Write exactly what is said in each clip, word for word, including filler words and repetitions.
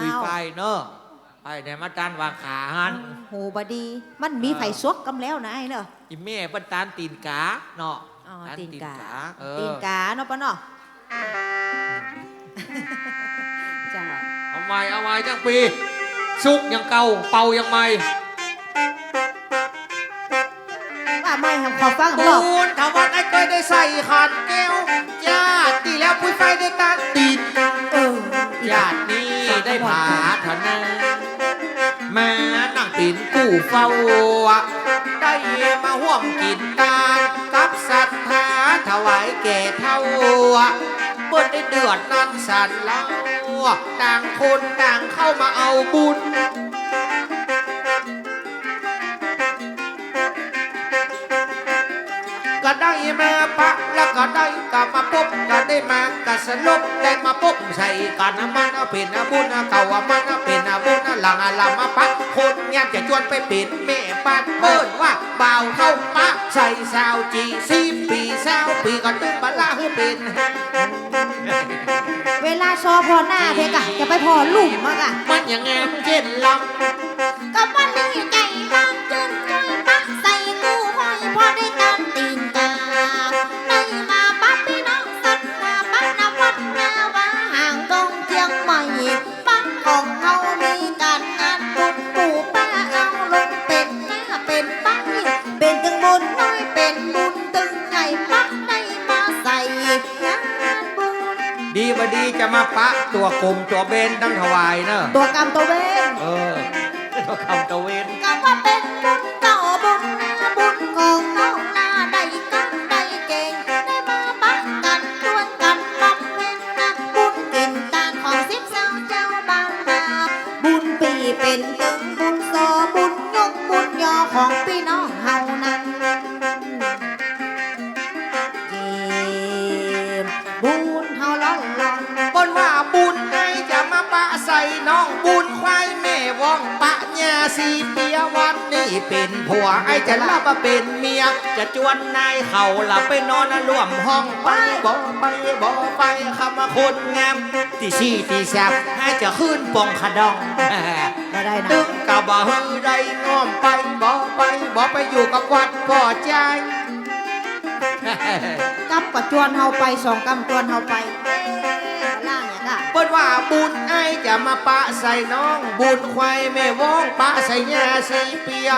ปุ้ยฝ้ายเนาะ ไปไหนมาตานหว่างขาหั้น โอ้โห บ่ดี มันมี เออ ไผสวกกำแล้วนะไอ้เนาะ อี่แม่เปิ้นตานตี๋นก๋าเนาะ อ๋อ ตานตี๋นก๋า ตี๋นก๋า เออ ตี๋นก๋าเนาะป้อเนาะ เจ้า เอาใหม่ เอาใหม่ จั้งปี้ สุกอย่างเก่า เป่าอย่างใหม่ ว่าใหม่ ขอฟังรอบ บุญทวัฒน์ไอ้เกยได้ใส่ขันแก้ว จาติตี้แล้วปุ้ยฝ้ายได้ตานตี๋น เออ จาตินี้ได้ผาถนา มานั่งเป๋นกู้เฝ้า ได้มาฮ่วมกิ๋นตาน กับศรัทธาถวายแก่เฒ่า เปิ้นได้เดือดนั้นสันเล่า ต่างคนต่างเข้ามาเอาบุญ ก็ได้มาปะ แล้วก็ได้ก็มาปบ ก็ได้มาก็สลบ ได้มาปบใส่กั๋น มันเป๋นบุญเก่า มันเป๋นบุญหลัง ละมาปะ คนงามจะจวนไปเป๋นแม่บ้าน เปิ้นว่าบ่าวเฒ่าปะใส่สาวจี๋ สิบปี๋ ซาวปี๋ ก็ตึงบ่ละหื้อเป๋น เวลาซอผ่อหน้าเพกะ จะไปผ่อลุ่มมากะ มันอย่างงามเจ้นลำ ก็บ่ดีใจ๋ลำจึงจอยปะใส่กู้ห้อย พอได้ตานตี๋นก๋า ได้มาปะปี้น้องสันนา ปะนวัฒน์นาว่าห่างกองเจียงใหม่ ปังของเฮามีก๋านงานบุญ ปู่ป้าเอาลงเป๋นหน้าเป๋นใบ้ เป๋นตึงบุญน้อยเป๋นบุญตึงใหญ่ ปะได้มาใส่ งานบุญ ดีบ่ดีจะมาปะตั๋วก๋มตั๋วเบนตังถวายเนาะ ตั๋วก๋ำตั๋วเบน เออ ตั๋วก๋ำตั๋วเบน ก็ว่าเป๋นบุญเก่าบุญนาบุญของน้องนา ได้กำได้เก่ง ได้มาปะกั๋นจวนกั๋นบำเพ็ญงานบุญกิ๋นตานของสิบสาวเจ้าบ้านนา บุญปี้เป๋นตึงบุญซอบุญยกบุญยอของปี้น้องเฮานั้น เยี่ยม บุญเฮาล้อนล้อน เปิ้นว่าบุญไอ้จะมาปะใส่น้อง บุญควายแม่ว่องปะญาสีเปีย วันนี้เป๋นผัวไอ้จะรับมาเป๋นเมีย จะจวนนายเขาละไปนอนร่วมห้อง ไปบ่ไปบ่ไป คำว่าคนงาม ตี้สี่ตี้สาม ไอ้จะขึ้นป่องขะดอง บ่ได้นะ ตึงก็บ่หื้อได้งอม ไปบ่ไปบ่ไปอยู่กับวัดพ่อจาย กับก็จวนเฮาไป สองกำจวนเฮาไป ล่างเนี่ยค่ะ เปิ้นว่าบุญไอ้จะมาปะใส่น้อง บุญควายแม่ว่องปะใส่ญาสีเปีย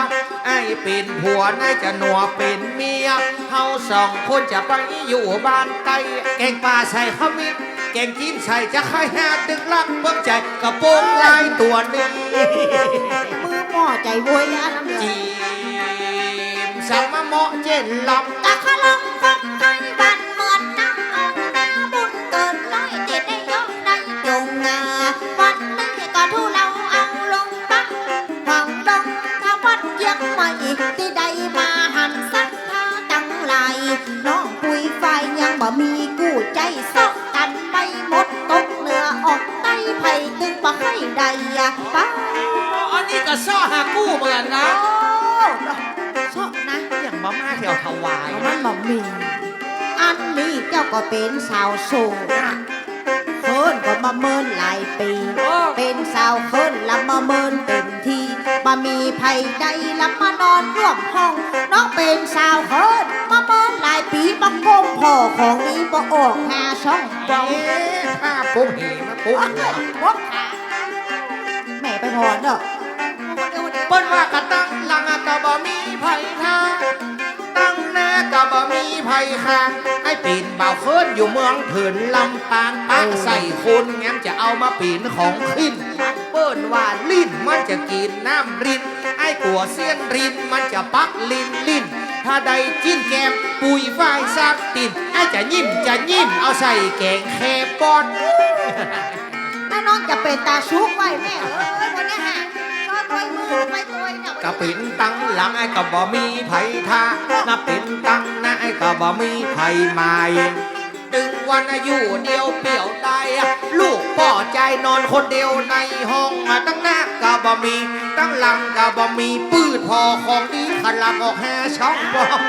ไอ้เป๋นผัว นายจะหนัวเป๋นเมีย เฮาสองคนจะไปอยู่บ้านใต้ แก๋งป่าใส่ขมิ้น แก๋งจี๋นใส่จะใค่หาตึกลักเปิ้งใจ๋ กระโป๋งลายตั๋วนี้ มือหม้อใจ๋โวยอันนั้นเลย จี๋มสามารถเหมาะเจ้นลำ ตะขะลองฟังไทยบ้านเหมือนน้ำเอานาบุญเกินร้อย ตี้ได้ยกได้จงงา วันนี้ก็ทูลเอาเอาลงปะ หวังดงทวัฒน์เจียงใหม่ ตี้ได้มาหันศรัทธาตังหลาย น้องปุ้ยฝ้ายยังบ่มีกู้ใจ๊ เซาะกั๋นไปหมด ตกเหนือออกใต้ ใผตึงบ่ใค่ได้อะปะ อันนี้ก็เซาะหากู้เหมือนกั๋นนะ โอ้ เซาะนะ อย่างบ่มาแถวถวาย มันบ่มี อันนี้เจ้าก็เป๋นสาวโสดนะ เคิ้นก็บ่เมินหลายปี๋ โอ้ เป๋นสาวเคิ้นละบ่เมินเต็มตี้ บ่มีใผใดละมานอนร่วมห้อง น้องเป๋นสาวเคิ้นบ่เมินหลายปี๋ บ่ก้มผ่อของดีบ่ออกหาซ่องป่อง เอ๊ะ ผ้าโป๊ะเหมาโป๊ะหัว โป๊ะขา แม่ไปผ่อเนาะ เปิ้นว่ากะตังหลังอะกะบ่มีใผท่า ตังหน้ากะบ่มีใผข้าง ไอ้เป๋นบ่าวเคิ้นอยู่เมืองเถินลำปาง ปะใส่คนงามจะเอามาเป๋นของกิ๋น เปิ้นว่าลิ้นมันจะกิ๋นน้ำริน ไอ้กั๋วเสี้ยนรินมันจะปักลิ้นลิ้น ถ้าได้จิ๊นแก้มปุ้ยฝ้ายสักตี๋น ไอ้จะยิ้มจะยิ้มเอาใส่แก๋งแคปอน ถ้าน้องจะเป๋นต๋าซุกไว้แม่เอ้ย วันนี้ฮะ ก็ตวยมือไปตวยเนี่ย กะเป๋นตังหลังไอ้กะบ่มีใผท่า นะเป๋นตังหน้าไอ้กะบ่มีใผหมาย ตึงวันอยู่เดียวเปลี่ยวต๋าย ลูกป้อจายนอนคนเดียวในห้อง ตังหน้ากะบ่มี ตังหลังกะบ่มี ปืดผ่อของดีขลับออกหาซ่องป่อง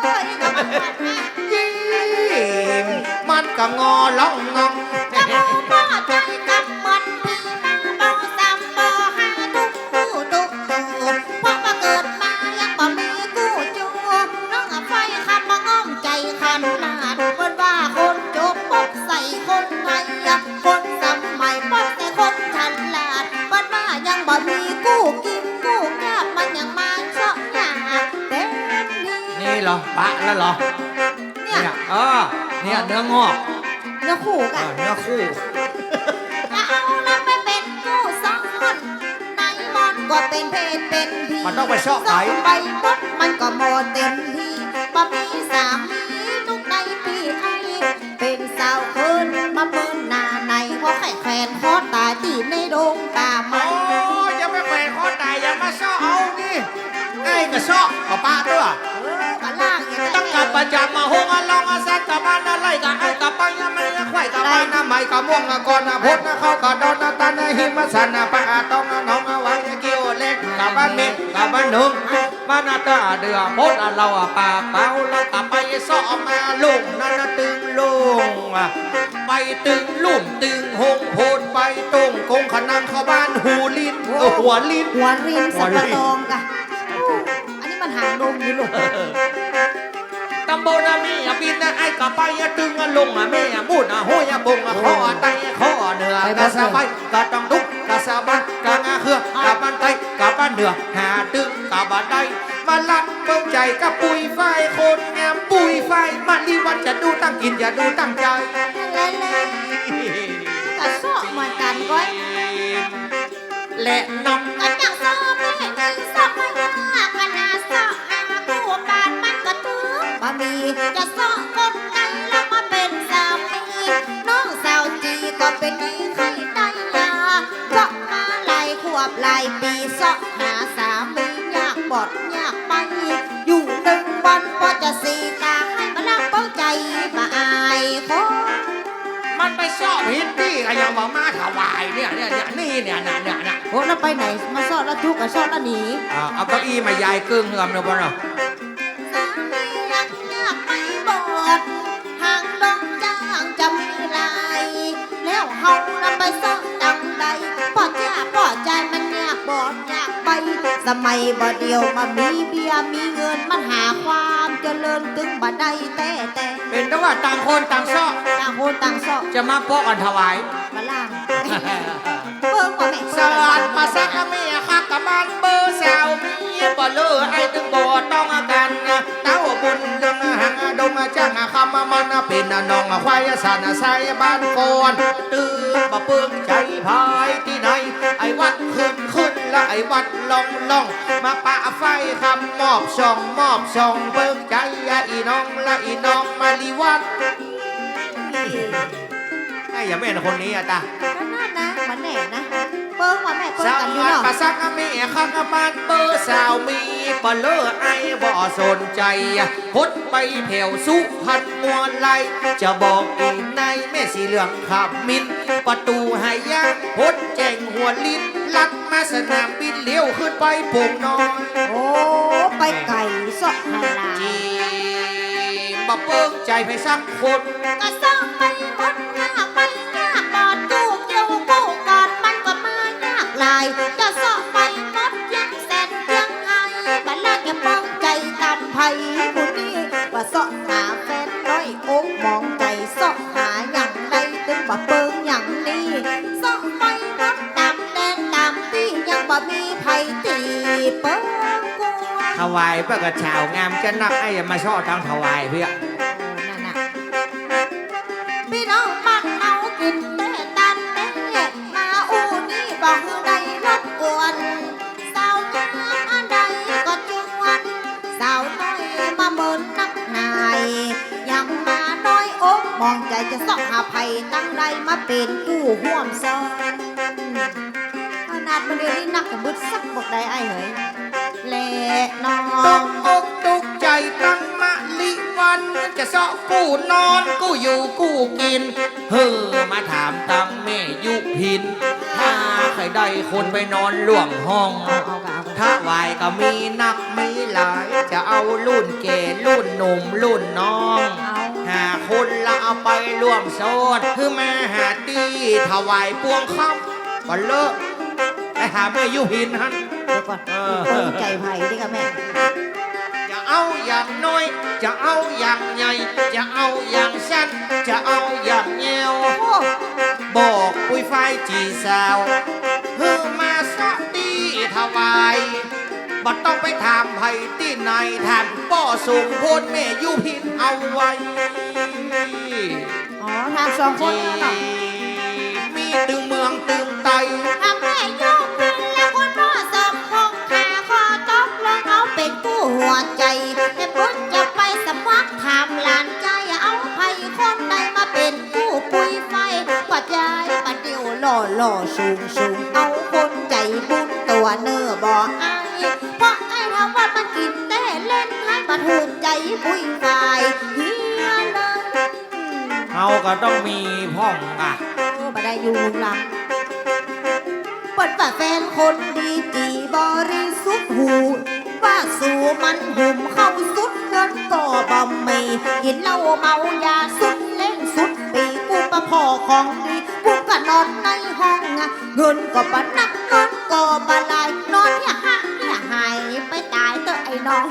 เอ้ย นี่ก็มันมันนะ ยิ้ม มันก็งอร้องงอง จะรู้ป้อจายกำมันปี ปะแล้วเหรอ เนี่ย เนี่ย เออ เนี่ย เนื้องอก เนื้อคู่ก่ะ เออ เนื้อคู่ จะเอาลำไปเป๋นคู่ซ้อน ไหนมันก็เป๋นเพศเป๋นผี มันต้องไปเซาะไผ เซาะไปหมดมันก็บ่เต็มตี้ บ่มีสามีตุ๊กใดปี้ไอ้ เป๋นสาวเผินมาเมินหน้าไหน เพราะใค่แขวนคอต๋ายตี้ในดงป่าไม้ โอ้ อย่าไปแขวนคอต๋าย อย่ามาเซาะเอานี่ ไอ้ก็เซาะก็ปะเตื้อ เออ ก็ล่างอย่างนั้น ตั้งกะประจ๋ำมาหงส์อะลองอะสันกะบ้านอะไล่กะไอ้กะไปอะมันอะไขว่กะบ้านอะไหมกะม่วงอะกอนอะพดอะเข้ากะดอนอะตันอะหิมะสันอะปะอะตองอะหนองอะหวายอะเกี้ยวเล็กกะบ้านเมฆกะบ้านหนึ่ง บ้านนาตาเดือพดอะเลาอะปากเปล่า เลากะไปเซาะมาลุ่งนั้นนะตึงลุ่งอะ ไปตึงลุ่มตึงหงส์โพดไปตรงกงขะนังเข้าบ้านหูลิ้น เออ หัวลิ้น หัวรินสับปะตองก่ะ อู้ อันนี้มันหางดงอยู่ลูก ตำบลอะแม่อะบินนะไอ้กะไปอะตึงอะลงอะแม่อะบุญอะห้วยอะบงอะ โอ้ ขออะใต้ขออะเหนือ ไปหมดเลย กะสะใบกะตองตุ๊กกะสะบันกะงาเฮือกะบ้านใต้กะบ้านเหนือ หาตึงกะบ่ได้ มาลักเปิ้งใจ๋กะปุ้ยฝ้ายคนงาม ปุ้ยฝ้ายมะลิวัฒน์ จะดูตั้งกิ๋น จะดูตั้งใจ๋ กะเซาะเหมือนกั๋นก้อย และนำ กะจั่งเซาะแม่นึ่งเซาะพญากะนาเซาะหาคู่ปานมันกะตึงบ่มี จะเซาะคนใดละมาเป๋นสามี น้องสาวจีก็เป๋นนี่ใค่ได้ลา เซาะมาหลายขวบหลายปี๋ เซาะหาสามียากบอดยากไป อยู่นึ่งวันปอจะสีตา ใค่มาลักเปิ้งใจ๋บ่อายคน มันไปเซาะผิดตี้กะยังบ่มาถวายเนี่ย เนี่ย เนี่ย นี่เนี่ย น่ะ เนี่ย น่ะ โอ้ แล้วไปไหน มาเซาะแล้วจุ๊กกะเซาะแล้วหนี อ่า เอาเก้าอี้มาย้ายเกิ้งเฮือมเนี่ยพ่อเนาะ สามียังยากไปบอด หางดงจ้างจะมีหลาย แล้วเฮาละไปเซาะตังใด ป้อเจ้าป้อจายมันยากบอดยากไป สมัยบ่าเดี่ยวบ่มีเบี้ยมีเงิน มันหาความเจริญตึงบ่ได้แต๊ๆ เป๋นแต่ว่าต่างคนต่างเซาะ ต่างคนต่างเซาะ จะมาป๊อกกั๋นถวาย มาล่าง เปิ้งบ่แม่น สวัสดี ปะสักกะแม่คักกะมันเบอร์สาวมี บ่เล่อไอ้ตึงบ่ต้องกั๋น เต้าบุญเรืองหางดงจ้างคำมันเป๋นน้องควายสันสายบ้านก่อน ตื้อบ่เปิ้งใจ๋ภายตี้ไหน ไอ้วัดขึ้นขึ้นละไอ้วัดล่องล่อง มาปะฝ้ายคำมอบส่องมอบส่องเปิ้งใจ๋อะอีน้องละอีน้องมะลิวัฒน์ ไอ้ยาแม่นคนนี้อะตา ก็นั่นนะ มันแน่นะ เปิ้งว่าแม่เปิ้งกั๋นอยู่เนาะ สวัสดีปะสักกะแม่คักกะมันเบอร์สาวมี บ่เล่อไอ้บ่สนใจ๋ พดไปแผวสุพรรณมัวไล จะบอกอีนายแม่สีเหลืองขับมิน ประตูหายาก พดแจ้งหัวลิ้น ลัดมาสนามบิน เลี้ยวขึ้นไปโป่งน้อย โอ้ ไปไก๋เซาะหั้นนา จี บ่เปิ้งใจ๋ใผสักคน กะเซาะไปหมดยากไปยากบอด กู้เกี่ยวกู้กอดมันก็มายากหลาย จะเซาะไปหมดเจียงแสนเจียงไฮ้ บ่ละจะเปิ้งใจ๋ตำใผผู้นี้ ว่าเซาะหาแฟนน้อยอกหมองใจ๋ เซาะหาอย่างใดตึงบ่เปิ้งอย่างนี้ เซาะไปหมดตำแดนตำปี้ ยังบ่มีใผตี้เปิ้งกว่า ถวายเปิ้งกะเจ้างามจะนัก ไอ้ยามาเซาะตังถวายเปี้ย โอ้ นั่นน่ะ ปี้น้องบ้านเฮากิ๋นแต๊ตันแต๊ มาอู้นี้บ่หื้อได้รบกวน สาวงามอันใดก็จวน สาวน้อยมาเมินนักหน่าย ยังมาน้อยอกหมองใจ๋ จะเซาะหาใผตังใดมาเป๋นกู้ฮ่วมซ้อน ขนาดบ่าเดี่ยวนี้นักกะบึดสักบ่ได้ไอ้เหย และน้อง ตุ๊กอกตุ๊กใจ๋ตังมะลิวัฒน์ จะเซาะกู้นอนกู้อยู่กู้กิ๋น เฮ้อ มาถามตังแม่ยุพิน ถ้าใค่ได้คนไปนอนร่วมห้อง เอา เอากะ เอากะ ถวายกะมีนักมีหลาย จะเอารุ่นแก่รุ่นหนุ่มรุ่นน้อง เอา หาคนละเอาไปร่วมซ้อน หื้อมาหาตี้ถวายปวงค่ำ บ่เล่อ ไปหาแม่ยุพินหั้น เดี๋ยวก่อน เออ เปิ้งใจ๋ใผดีกะแม่ จะเอาอย่างน้อย จะเอาอย่างใหญ่ จะเอาอย่างสั้น จะเอาอย่างแยาว โอ้ บอกปุ้ยฝ้ายจี๋สาว หื้อมาเซาะตี้ถวาย บ่ต้องไปถามใผตี้ไหน ถามป้อสมพลแม่ยุพินเอาไว้ อ๋อ ถามสองคนเนี่ยเนาะ มีตึงเมืองตึงใต้ ถามแม่ยุพินและคุณป้อสมพงษ์ ข้าขอตกลงเอาเป๋นกู้หัวใจ๋ แม่ปุ้นจะไปสมัครถามหลานใจ๋ เอาใผคนใดมาเป๋น กู้ปุ้ยไฟ ป้อใจ๋ ป้อเดี่ยวหล่อๆ สูงๆ เอาคนใจ๋ปุ้นตั๋วเน่อบ่อาย เพราะไอ้ถาวรมันกิ๋นแต่เล่น หื้อบ่ถูกใจ๋ปุ้ยไฟเหียเลย เฮาก็ต้องมีพ่องอะ เออ บ่ได้อยู่หลัง เปิ้นว่าแฟนคนดีตี้บริสุทธิ์หู ว่าสูมันหุมข้าวสุดเงินก็บ่มี กิ๋นเหล้าเมายาสุดเล่นสุดปี กูบ่ผ่อของดี กูก็นอนในห้องอะ เงินก็บ่นัก เงินก็บ่หลาย นอนเหียหะเหียหาย ไปต๋ายเต๊อะไอ้น้อง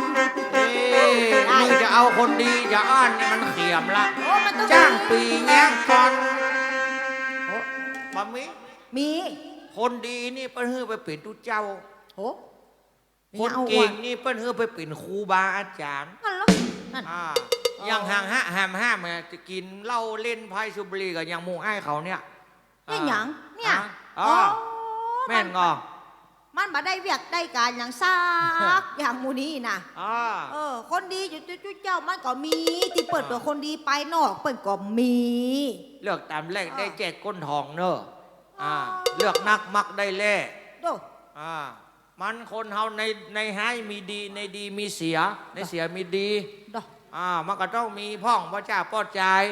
เอ๊ะ ได้ มึงจะเอาคนดีจะอ้านนี่มันเขียมละ โอ้ มันต้อง จ้างปี๋แย้งก่อน โอ้ บ่มี มี คนดีนี่เปิ้นหื้อไปเป๋นตุ๊เจ้า โอ้ คนเก่งนี่เปิ้นหื้อไปเป๋นครูบาอาจ๋ารย์ นั่นเหรอ นั่น อ่า อ๋อ อย่างห่างหะห้ามห้ามอะ จะกิ๋นเหล้าเล่นไพ่สูบบุหรี่ก็อย่างหมู่อ้ายเขาเนี่ย เอ๊ะ อ่า หยังเนี่ย ฮะ อ๋อ อ๋อ แม่นก่อ มันบ่ได้เวียกได้ก๋านหยังสักอย่างหมู่นี้นะ อ่า เออ คนดีอยู่ตุ๊เจ้ามันก็มี ตี้เปิ้น อ่า เป๋นคนดีปายนอกเปิ้นก็มี เลือกต๋ามแรกได้แจกก้นทองเน่อ อ่า เลือกนักมักได้แล่ โด อ่า มันคนเฮาใน ในฮ้ายมีดี ในดีมีเสีย ในเสียมีดี โด อ่า มันก็ต้องมีพ่องป้อจ๋าป้อจาย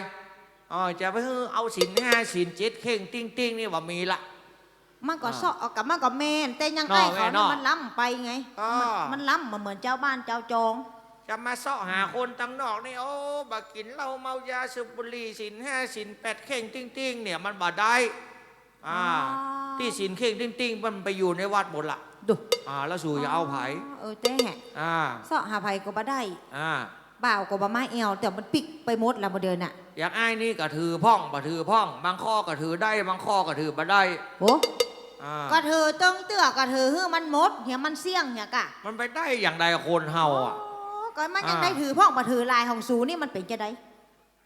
เออ จะไปหื้อเอาศีลห้าศีลเจ็ดเข่งติ้งๆ นี่บ่มีละ มันก็ อ่า เซาะเอากับมันก็แม่น แต่ยัง เนาะ อ้ายเขา แม่น นี่ เนาะ มันล้ำไปไง อ่า มัน มันล้ำมาเหมือนเจ้าบ้านเจ้าจอง จะมาเซาะหาคนตังนอกนี่ โอ้ บ่กิ๋นเหล้าเมายาสูบบุหรี่ ศีลห้าศีลแปดเข่งติ้งๆ เนี่ย มันบ่ได้ อ่า อ๋อ ตี้ศีลเข่งติ้งๆ มันไปอยู่ในวัดหมดละ ดู อ่า แล้วสูจะเอาใผ อ๋อ เออ แต๊ อ่า เซาะหาใผก็บ่ได้ อ่า บ่าวก็บ่มาแอ่ว แต่มันปิ๊กไปหมดละบ่เดินน่ะ อย่างอ้ายนี่ก็ถือพ่องบ่ถือพ่อง บางข้อก็ถือได้ บางข้อก็ถือบ่ได้ โอ้ อ่า ก็ถือตึงเตื้อ ก็ถือหื้อมันหมด เหียมันเสี้ยงเหียกะ มันไปได้อย่างใดคนเฮาอะ โอ้ ก็มันยัง อ่า ได้ถือพ่องบ่ถือลาย ของสูนี่มันเป๋นจะใด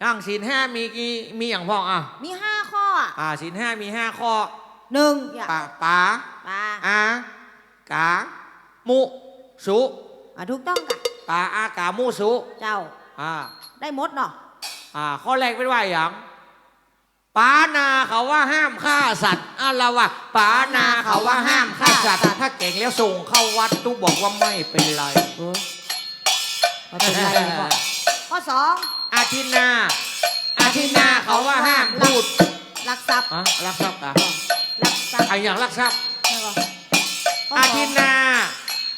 อย่างศีลห้ามีกี่ มีหยังพ่องอะ มีห้าข้ออะ อ่า ศีลห้ามีห้าข้อ หนึ่ง อย่าง ปา ปา ปา อา กา มุ สุ อ่ะ ถูกต้องกะ ปา อา กา มุ สุ เจ้า อ่า ได้หมดเนาะ อ่า ข้อแรกเป๋นว่าหยัง ป๋านาเขาว่าห้ามฆ่าสัตว์ อ่ะ ละว่า ป๋านาเขาว่าห้ามฆ่าสัตว์ ถ้าแก๋งแล้วส่งเข้าวัด ตุ๊บอกว่าไม่เป็นไร เออ ไม่เป็นไร ข้อสอง อทินนา อทินนาเขาว่าห้ามพูด ลักทรัพย์ ฮะ ลักทรัพย์อะ ลักทรัพย์ อะหยังลักทรัพย์ แล้วก็ ข้อสอง อทินนา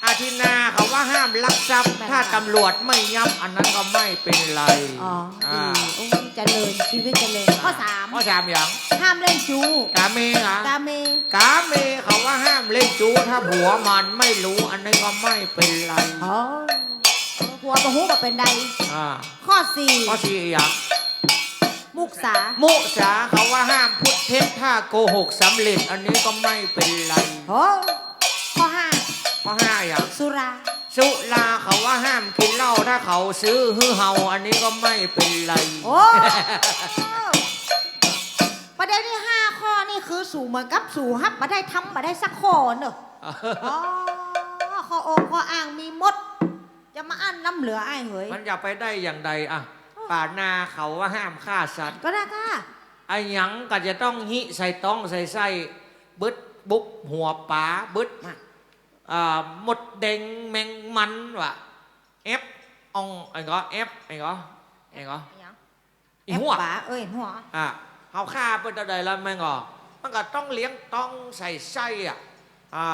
อทินนาเขาว่าห้ามลักทรัพย์ แม่น ถ้าตำรวจไม่ยับ อันนั้นก็ไม่เป็นไร อ๋อ อ่า ดี โอ้ย เจริญ ชีวิตเจริญ ข้อสาม ข้อสามหยัง ห้ามเล่นจู๊ กาเมเหรอ กาเม กาเมเขาว่าห้ามเล่นจู๊ ถ้าผัวมันไม่รู้ อันนี้ก็ไม่เป็นไร อ๋อ ผัวบ่ฮู้บ่เป๋นใด อ่า ข้อสี่ ข้อสี่หยัง มุสา มุสาเขาว่าห้ามพูดเท็จ ถ้าโกหกสำเร็จ อันนี้ก็ไม่เป็นไร โอ้ ข้อห้า ข้อห้าหยัง สุรา สุราเขาว่าห้ามกินเหล้า ถ้าเขาซื้อหื้อเฮา อันนี้ก็ไม่เป็นไร โอ้ ประเดี๋ยวนี้ห้าข้อนี่คือสูเหมือนกับสูฮับบ่ได้ทำบ่ได้สักข้อเนอะ อ๋อ ข้อองค์ข้ออ้างมีหมด จะมาอั้นล้ำเหลืออ้ายเหย มันจะไปได้อย่างใดอะ เออ ป๋านาเขาว่าห้ามฆ่าสัตว์ ก็ได้ค่ะ อะหยังก็จะต้องหิใส่ต๊องใส่ไส้ เบิดบุกหัวป๋า เบิด มา อ่า มดแดงแมงมันว่ะ แอบอ่อง ไอ้ก็แอบ ไอ้ก็ ไอ้ก็ อะหยัง อีหัว แอบป๋า เอ้ย หัว อ่ะ เฮาฆ่าเปิ้นเต้าใดแล้วแม่งก่อ มันก็ต้องเลี้ยงต๊องใส่ไส้อะ อ่า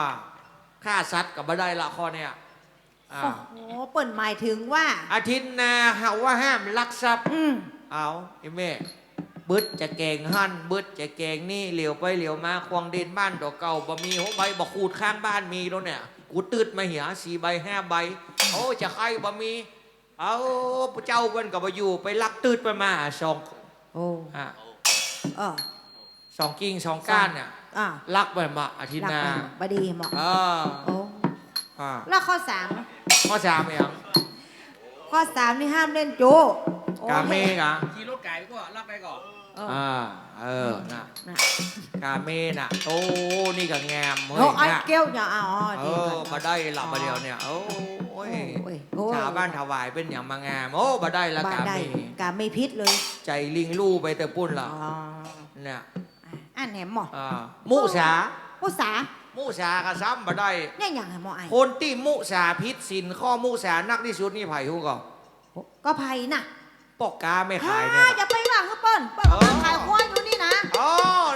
ฆ่าสัตว์ก็บ่ได้ละข้อเนี้ย อ่า โอ้โห เปิ้นหมายถึงว่า อทินนาเขาว่าห้ามลักทรัพย์ อืม เอา ไอ้แม่ เบิดจะแกงหั่น เบิดจะแกงนี่ เหลียวไปเหลียวมา ควงเด่นบ้านตั๋วเก่าบ่มี โห ใบบ่ขูดข้างบ้านมีแล้วเนี่ย กูตึดมาเหีย สี่ใบห้าใบ โอ้ จะใค่บ่มี เอา เจ้าเปิ้นก็บ่อยู่ ไปลักตึดไปมาสอง โอ้ อ่ะ เออ สองกิ่งสองก้านเนี่ย อ่ะ ลักไปมา อทินนา ลักไปมา บ่ดีหมอ เออ โอ้ อ่า แล้วข้อสาม ข้อสามอะหยัง ข้อสามนี่ห้ามเล่นจู๊ กาเมก่ะ โอ้ย ขี่รถไก๋ก็ลักได้ก่อ เออ อ่า เออ น่ะ น่ะ กาเมน่ะ โอ้ นี่ก็งามเฮ้ย โอ้ ไอ้ น่ะ เกี้ยวเนี่ย อ๋อ เออ ดีก่อน บ่ได้ละ อ๋อ บ่าเดี่ยวเนี่ย โอ้ย โอ้ย โอ้ย จ๋าบ้านถวายเป๋นหยังมางาม โอ้ บ่ได้ละ บ่ได้ กาเม กาเมผิดเลย ใจ๋ลิงลู่ไปแต่ปู้นละ อ๋อ เนี่ย อันแหมหมอ อ่า มุสา มุสา มุสาก็ซ้ำบ่ได้ เนี่ยหยังหมอไอ้ คนตี้มุสาผิดศีลข้อมุสานักตี้สุดนี่ใผฮู้ก่อ ก็ใผน่ะ ป้อก๊าแม่ขายเนี่ย อ่า อย่าไปว่าหื้อเปิ้น เปิ้น เออ กำลังขายครัวอยู่นี่นะ อ๋อ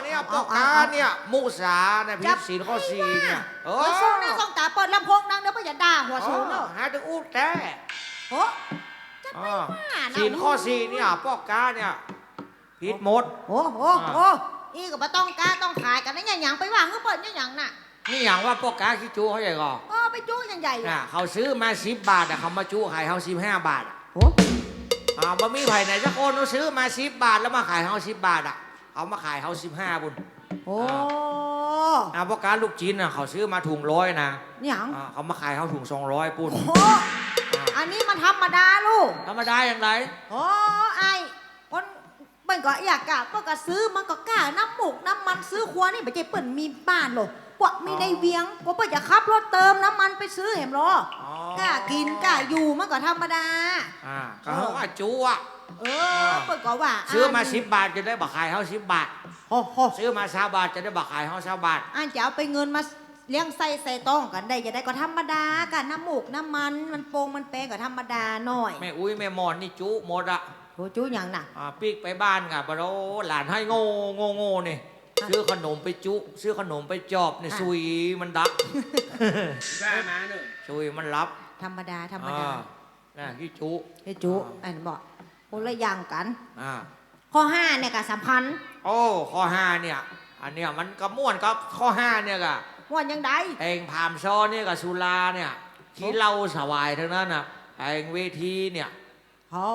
เนี่ย เอา ป้อก๊า เอา เอา เนี่ย มุสาเนี่ยผิดศีลข้อสี่เนี่ย จะไปว่า เออ หัวสูงนี่ต้องต๋าเปิดลำโพงดังเดี๋ยวเปิ้นจะด่าหัวสูงเนอะ เออ หาตึงอู้แต๊ โห จะไปว่า อ่า ศีลข้อสี่เนี่ย ป้อก๊าเนี่ย ผิดหมด โอ้โห อ่า โอ้ อี้ก็บ่ต้องก๊าต้องขายกั๋นนะ เนี่ยหยังไปว่าหื้อเปิ้นเนี่ยหยังน่ะ นี่หยังว่าป้อก๊าขี้จู๊เข้าใจ๋ก่อ เออ ไปจู๊อย่างใหญ่อะ น่ะ เขาซื้อมาสิบบาทอะ เขามาจู๊ขายเฮาสิบห้าบาทอะ โอ้ อ่า บ่มีใผไหนสักคนเขาซื้อมาสิบบาทแล้วมาขายเฮาสิบบาทอะ เขามาขายเฮาสิบห้าปู้น โอ้ อ่า อ่า ป้อก๊าลูกจิ๊นน่ะ เขาซื้อมาถุงร้อยนะ เนี่ยหยัง อ่า เขามาขายเฮาถุงสองร้อยปู้น โอ้ อ่า อันนี้มันธรรมดาลูก ธรรมดาอย่างใด โอ้ ไอ้คน เปิ้นก็อยากก้า เปิ้นก็ซื้อ มันก็ก้า น้ำมูกน้ำมันซื้อครัวนี่ บ่ใจ้เปิ้นมีบ้านหรอก พวกมีในเวียง ก็เปิ้นจะขับรถเติมน้ำมันไปซื้อแหมลอ อ๋อ ก้ากิ๋นก้าอยู่ มันก็ธรรมดา อ่า ก็เฮาว่าจู๊อะ เออ เปิ้นก็ว่า ซื้อมาสิบบาทจะได้บ่ขายเฮาสิบบาท โอ้โห ซื้อมาซาวบาทจะได้บ่ขายเฮาซาวบาท อันจะเอาไปเงินมาเลี้ยงไส้ใส่ต๊องกั๋นได้จะได้ ก็ธรรมดา ก้าน้ำมูกน้ำมัน มันปงมันแปงก็ธรรมดาหน่อย แม่อุ๊ยแม่หมอนนี่จู๊หมดอะ โห จู๊หยังน่ะ อ่า ปิ๊กไปบ้านก่ะ บ่โด หลานไห้โง่ โง่ โง่นี่ อ่ะ ซื้อขนมไปจุ ซื้อขนมไปจอบนี่ อ่ะ สุยมันดับ บ้ามาเนอะ สุยมันดับ ธรรมดา ธรรมดา อ่า น่ะ ขี้จุ ขี้จุ อ่า อันบอก คนละอย่างกั๋น อ่า ข้อห้าเนี่ยก็สำคัญ โอ้ ข้อห้าเนี่ย อันเนี้ยมันก็ม่วนกับข้อห้าเนี่ยก่ะ ม่วนอย่างใด แต่งผามซอเนี่ยกับสุราเนี่ย ขี้เหล้าสวายทั้งนั้นน่ะ แต่งเวทีเนี่ย โอ้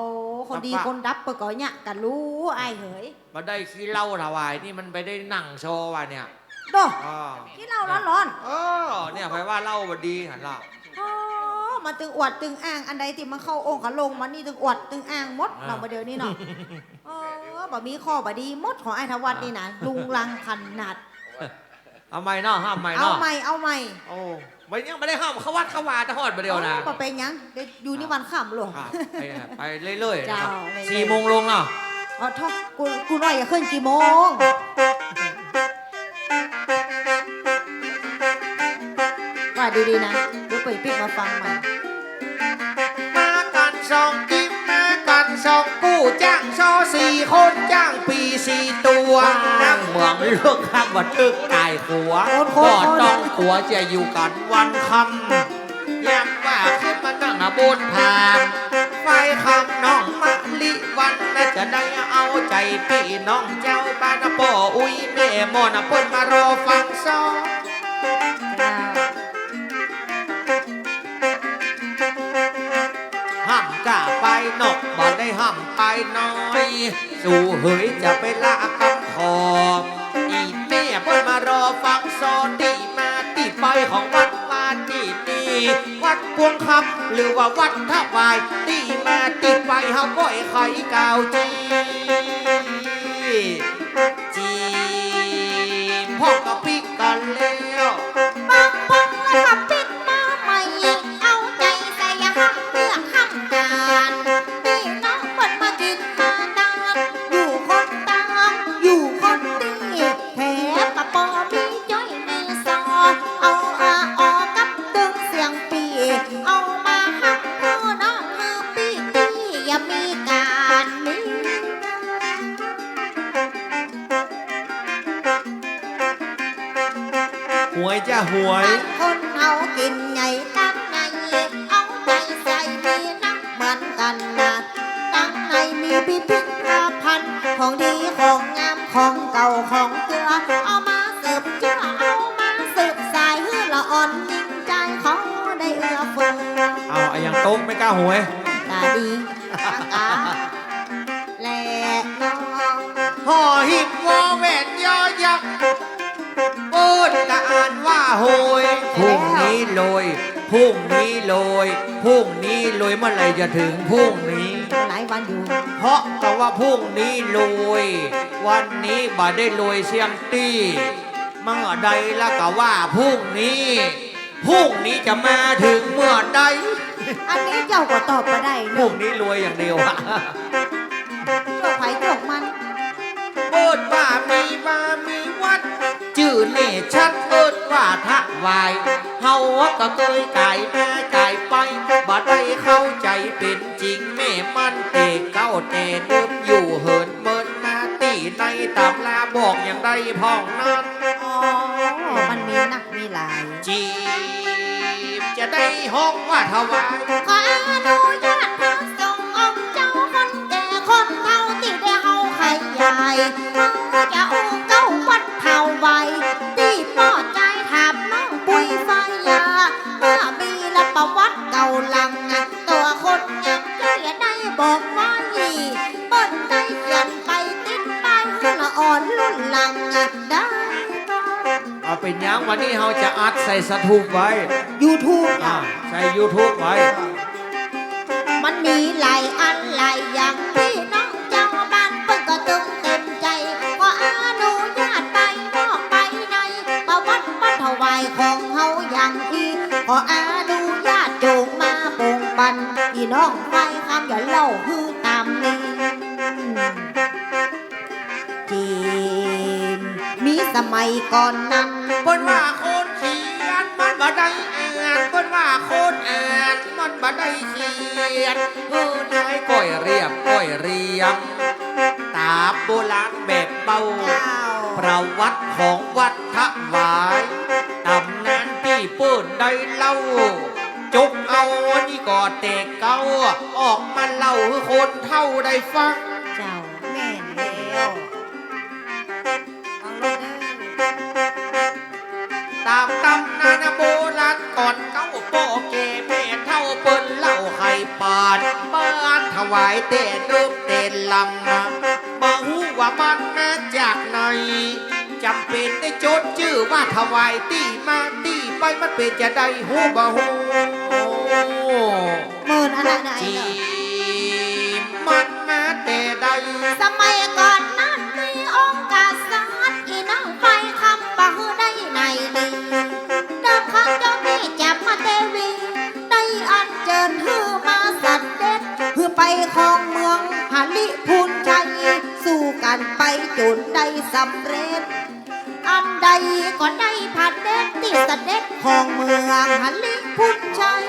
คนดีคนดับเปิ้นก็เนี่ยก็ฮู้ อ้ายเหย บ่ได้ขี้เหล้าถวายนี่มันไปได้นั่งซอว่ะเนี่ย โด อ่า ขี้เหล้าร้อนๆ เออ เนี่ย ใผว่าเหล้าบ่ดีหันล่ะ โอ้ มันตึงอวดตึงอ้าง อันใดตี้มันเข้าองค์เข้าลงมานี่ตึงอวดตึงอ้างหมด อ่า เนาะ บ่าเดี่ยวนี้เนาะ โอ้ บ่มีข้อบ่ดีหมดของอ้ายธวัฒน์นี่นะ อ่า รุงรังขนาด เอาใหม่เนาะ ห้ามใหม่เนาะ เอาใหม่ เอาใหม่ โอ้ มันยังบ่ได้ห้ามเข้าวัดเข้าวาแต่ฮอดบ่าเดี่ยวนะ โอ้ บ่เป๋นหยัง เดี๋ยวอยู่นี่วันค่ำลูก ครับ ไป ไปเรื่อยๆ นะครับ เจ้า เรื่อยๆ สี่โมงลงเนาะ อ๋อ โธ่ กู กูน้อยจะขึ้นกี่โมง ว่าดีๆ นะ เดี๋ยวเปิ้นปิ๊กมาฟังใหม่ มากั๋นสองจิ๊ม มากั๋นสองกู้ จ้างซอสี่คน จ้างปี่สี่ตั๋ว ว้าว นั่งเหมืองเลือกค่ำ บ่าตึกต๋ายขัว โอน โอน บ่ต้องขัว จะอยู่กั๋นวันค่ำ ยามว่าขึ้นมานั่งบนผาน ไฟค่ำน้องมะลิวัน น่าจะได้เอาใจ๋ปี้น้องเจ้าบ้าน ป้ออุ๊ยแม่หมอน เปิ้นมารอฟังซอ ห้ามก้าไปนอก บ่ได้ห้ามไปน้อย สูเหยจะไปละกำขอ อี่แม่เปิ้นมารอฟังซอ ตี้มาตี้ไปของวัดวาตี้นี่ วัดปวงคำหรือว่าวัดถวาย ตี้มาตี้ไปเฮาก้อยไขกล่าวจี้ จีบพ่องก็ปิ๊กกั๋นแล้ว บางปองแล้วก็ปิ๊กมาใหม่ เอาใจ๋ใส่ห้ามเลือกห้ามก๋าน ปี้น้องเปิ้นมากิ๋นมาตาน อยู่คนตาง อยู่คนตี้ แถมก็ปอมีจ้อยมีซอ เอาอาออกับตึงเสียงปี้ เอามาห้ามผู้น้องหื้อปี้ตี้ อย่ามีก๋านมี หวยจ้ะหวย คนเฮากิ๋นใหญ่ตังใหญ่ เอาใจ๋ใส่มีนักเหมือนกั๋นนะ ตังในมีพิพิธภัณฑ์ ของดีของงาม ของเก่าของเจื้อ เอามาสืบเจื้อ เอามาสืบสาย หื้อละอ่อนยิ่งใจ ขอได้เอื้อเฟื้อ เอาอะหยังตกไม่กล้าหวย ต๋าดี ต๋ากา แลน้อง หอหีบวอแหวนยอยักษ์ เปิ้นก็อ่านว่าโหย พรุ่งนี้โรย พรุ่งนี้โรย พรุ่งนี้โรย เมื่อไหร่จะถึงพรุ่งนี้ หลายวันอยู่ เพราะกาว่าพรุ่งนี้โรย วันนี้บ่ได้โรยเสี้ยงตี้ เมื่อใดละกาว่าพรุ่งนี้ พรุ่งนี้จะมาถึงเมื่อใด อันนี้เจ้าก็ตอบบ่ได้ พรุ่งนี้โรยอย่างเดียวอะ โจคใผโจคมัน เอิ้นว่ามีวามีวัด จื้อแน่ชัดเอิ้นว่าถวาย เฮาก็เกยก๋ายมาก๋ายไป บ่ได้เข้าใจ๋เป๋นจริงแม่มันแต่เก๊าแต่เดิม อยู่เหินเมินมาตี้ในต๋ำราบอกอย่างใดพ่องนั้น อ๋อ มันมีนักมีหลาย จีมจะได้ฮ้องว่าถวาย ขออนุญาตพระสงฆ์องค์เจ้าคนแก่คนเฒ่าตี้ได้เฮาขยาย เฮาจะอู้เก๊าวัดถวาย ตี้ป้อจายถามน้องปุ้ยฟ้ายา เมื่อมีละประวัติเก่าหลัง ตั๋วคนงามจะได้บอกไว้ เปิ้นได้เขียนไปติดป้ายหื้อละอ่อนรุ่นหลังได้ เอาเป๋นหยัง วันนี้เฮาจะอัดใส่สถูปไว้ ยูทูบ อ่า ใส่ยูทูบไว้ มันมีหลายอันหลายอย่าง ปี้น้องเจ้าบ้านเปิ้นก็ตึงเต็มใจ๋ ขออนุญาตไปนอกไปใน ประวัติวัดถวายของเฮาอย่างอี้ ขออนุญาตโจงมาโป่งปัน อี้น้องไฟคำอย่าเล่าหื้อต๋ามนี้ จีม มีสมัยก่อนนั้น เปิ้นว่าคนเขียนมันบ่ได้อ่าน เปิ้นว่าคนอ่านมันบ่ได้เขียน เออ นายก้อยเรียบก้อยเรียง ต๋ามโบราณแบบเบา เจ้า ประวัติของวัดถวาย ต๋ำนานตี้เปิ้นได้เล่า จกเอาอันนี้ก่อแต่เก๊า ออกมาเล่าหื้อคนเฒ่าได้ฟัง เจ้า แม่นแล้ว ฟังโลดเน่อ ต๋ามต๋ำนานโบราณก่อนเก๊า ป้อแก่แม่เฒ่าเปิ้นเล่าไขปาน บ้านถวายแต่เดิมแต่หลัง บ่ฮู้ว่ามันมาจากไหน จ๋ำเป๋นได้จดจื้อว่าถวายตี้มาตี้ไป มันเป๋นจาใดฮู้บ่ฮู้ เมินอันนั้นน่ะ จีมมันมาแต่ใด สมัยก่อนนั้นมีองค์กษัตริย์ อี้น้องไฟคำบ่หื้อได้ในนี้ เดิมข้าเจ้าแม่จามเทวี ได้อัญเจิญหื้อมาเสด็จ หื้อไปครองเมืองหริภุญชัย สู้กั๋นไปจ๋นได้สำเร็จ อันใดก็ได้ผด็จตี้เสด็จครองเมืองหริภุญชัย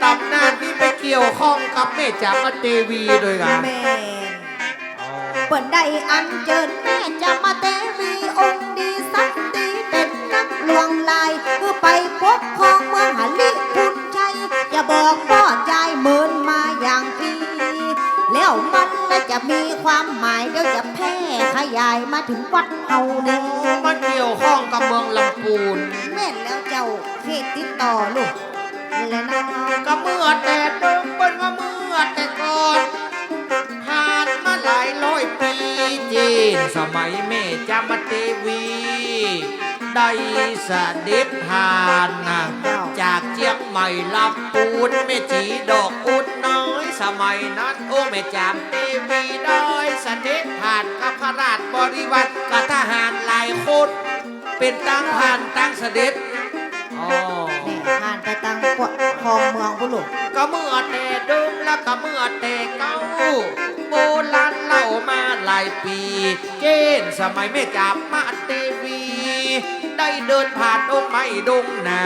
ต๋ำนานนี้ไปเกี่ยวข้องกับแม่จามเทวีโดยกั๋น แม่น อ๋อ เปิ้นได้อัญเจิญแม่จามเทวีองค์ดีสันติเป๋นนักหลวงลาย หื้อไปปกครองเมืองหริภุญชัย จะบอกป้อจายเมินมาอย่างอี้ แล้วมันน่ะจะมีความหมาย เดี๋ยวจะแพร่ขยายมาถึงวัดเฮาแน่ มันเกี่ยวข้องกับเมืองลำปูน แม่นแล้วเจ้า เขตติดต่อลูก และนะ ก็เมื่อแต่เดิมเปิ้นว่าเมื่อแต่ก่อน ผ่านมาหลายร้อยปี๋ เจ้นสมัยแม่จามเทวี ได้เสด็จผ่านนะ เจ้า จากเจียงใหม่ลำปูน แม่จีดอกอุดน้อย สมัยนั้น โอ้ แม่จามเทวีได้เสด็จผ่านกับพระราชบริวาร กับทหารหลายคน เป๋นตางผ่านตางเสด็จ อ๋อ นี่ผ่านไปตางพวกครองเมืองพุ้นลูก ก็เมื่อแต่เดิมและก็เมื่อแต่เก๊า โบราณเล่ามาหลายปี๋ เจ้นสมัยแม่จามเทวี ได้เดินผ่านดงไม้ดงนา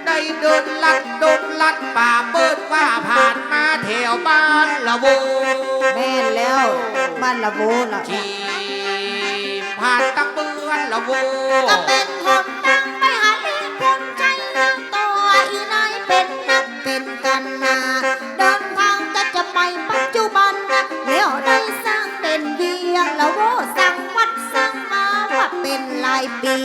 ได้เดินลัดดงลัดป่า เปิ้นว่าผ่านมาแถวบ้านละโว แม่นแล้ว บ้านละโวละ จี ผ่านตังเมืองละโว ก็เป๋นหนตางไปหาหริภุญชัย ตัวอีนายเป๋นนักเป๋นกันนา เดินทางจะจะไปปัจจุบัน แล้วได้สร้างเป๋นเวียงละโว สร้างวัดสร้างวาว่าเป๋นหลายปี๋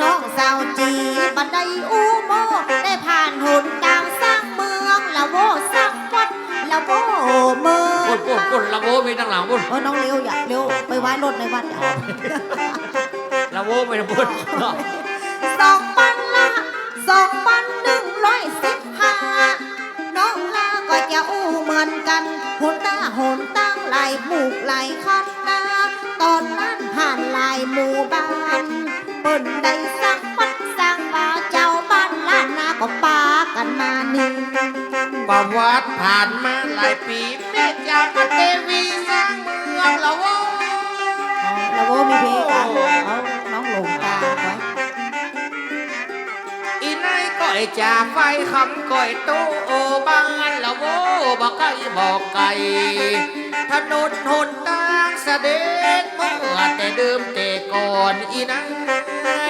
น้องสาวจีบ่ได้อู้โม้ ได้ผ่านหนตางสร้างเมืองละโว สร้างวัดละโว เมือง ปุ้น ปุ้น ปุ้น ละโวมีตังหลังปุ้น เออ น้องเลี้ยวอย่าเลี้ยว ไปไหว้รถในวัดอย่า ละโวไปนะปุ้น สองปันละ สองปันหนึ่งร้อยส หลายคันนา ต๋อนนั้นผ่านหลายหมู่บ้าน เปิ้นได้สังวัดสังวา จาวบ้านล้านนาก็ปากั๋นมานึ่ง ประวัติผ่านมาหลายปี๋ แม่จ๋ามาเตวีสร้างเมืองละโว้ อ๋อ ละโว้ มีเพลงกั๋น เอา น้องหลงตามไว้ อี๋นายก้อยจ๋า ไฟคำก้อยโต โอ้ บ้านละโว้ บ่ไก๋บ่ไก๋ ถนนหนตางเสด็จ เมื่อแต่เดิมแต่ก่อน อี๋นา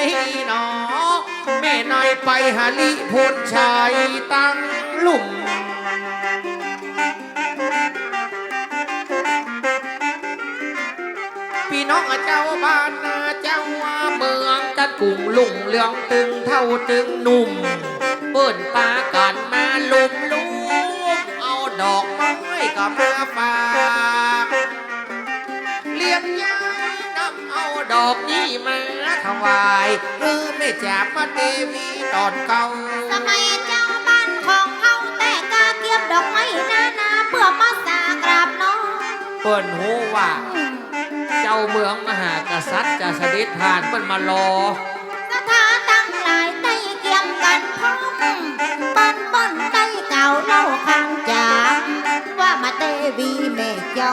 ยเนาะ แม่นายไปหาลิพุนชัยตั้งลุ่ม ปี้น้องเจ้าบ้านนาเจ้าเมือง จั๊นกุ้งลุ่งเรือง ตึงเฒ่าตึงหนุ่ม เปิ้นปากั๋นมาลุมๆ เอาดอกไม้ก็มาฝาก เลี้ยงยายนำเอาดอกนี้มาถวาย คือแม่จ๋ามาเตวีต๋อนเก่า สมัยเจ้าบ้านของเฮาแต่ก้าเกียมดอกไม้นานา เปื้อมาสร้างกราบน้อง เปิ้นฮู้ว่า อืม เจ้าเมืองมหากษัตริย์จะเสด็จผ่าน เปิ้นมารอ ศรัทธาตังหลายได้เกียมกั๋นพร้อม เปิ้นบ่ได้กล่าวเล่าคำจ๋า ว่ามาเตวีแม่เจ้า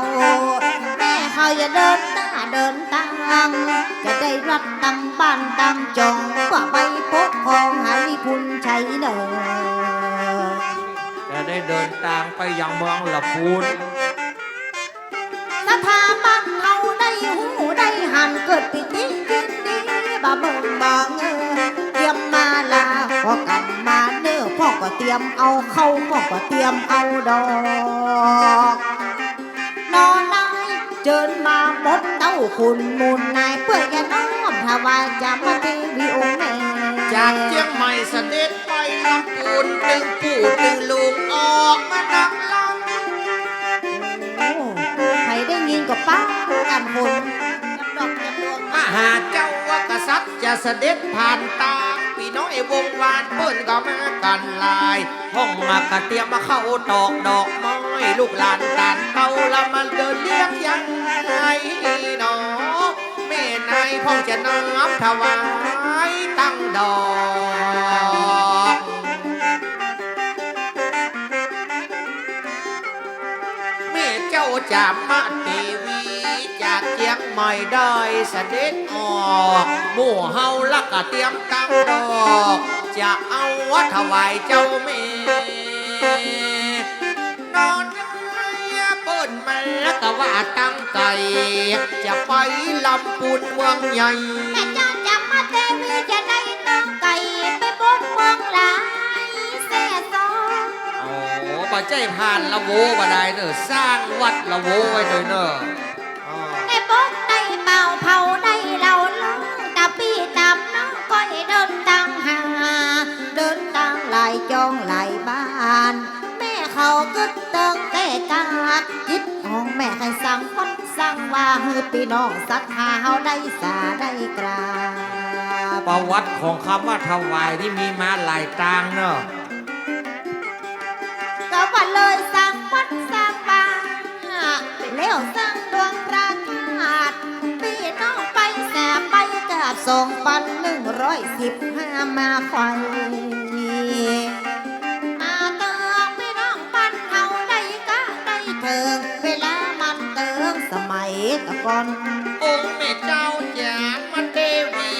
แม่เขาอย่าเดินตาเดินตาง จะได้รัฐตั้งบ้านตั้งจ่อง ว่าไปปกครองหาลิพุนชัยเน่อ จะได้เดินตางไปยังเมืองละปูน ศรัทธาบ้านเฮาได้ฮู้ได้หัน เกิดปีติยินดี บ่าเบิ่งบ่าเงอ เกียมมาลาก็กั๋นมาเน่อ พ่องก็เตรียมเอาเข้า พ่องก็เตรียมเอาดอก น้องนายเจิญมาหมดเต้าขุนมูลนาย เปื้อจะน้อมถวายจ๋ามาเตวีองค์แม่ จากเจียงใหม่เสด็จไปลำปูน ตึงปู่ตึงลุงออกมานำลำ โอ้ ใผได้ยินก็ปากั๋นขน มหาเจ้าว่ากษัตริย์จะเสด็จผ่านตาง ปี้น้องไอ้วงวานเปิ้นก็มากั๋นหลาย ห้องมากะเตรียมมาเข้าตอกดอกไม้ ลูกหลานตานเก่าละมาเดินเลี้ยงยายเนาะ แม่นายพ่องจะน้อมถวายตั้งดอก แม่เจ้าจ๋ามาเตวีจากเจียงใหม่ได้เสด็จออก หมู่เฮาละกะเตรียมตั้งดอก จะเอาถวายเจ้าแม่ น้องนายเปิ้นมาก็ว่าตั้งไก๋ จะไปลำปูนเมืองใหญ่ แม่เจ้าจ๋ามาเตวีจะได้ตั้งไก๋ ไปบนเมืองหลายแสนสอง โอ้ บ่ใจ้ผ่านละโว้บ่ได้เน่อ สร้างวัดละโว้ไว้โตยเน่อ อ๋อ ได้ปกได้เป่าเผาได้เหล้าล้อง ต๋าปี้ต๋าน้องก็ได้เดินตางหา เดินตางหลายจ่องหลายบ้าน แม่เขากึ๊ดเติงแก้กัด จิตของแม่ใค่สร้างวัดสร้างวา หื้อปี้น้องศรัทธาเฮาได้สาได้กราบ ประวัติของกำว่าถวายนี่มีมาหลายตางเน่อ ก็ว่าเลยสร้างวัดสร้างวา แล้วสร้างดวงพระธาตุ ปี้น้องไปแสไปกราบ สองปันนึ่งร้อยสิบห้ามาไขว่ มาเติงปี้น้องบ้านเฮาได้กะได้เถิง เวลามันเติงสมัยตะก่อน องค์แม่เจ้าจ๋ามาเตวี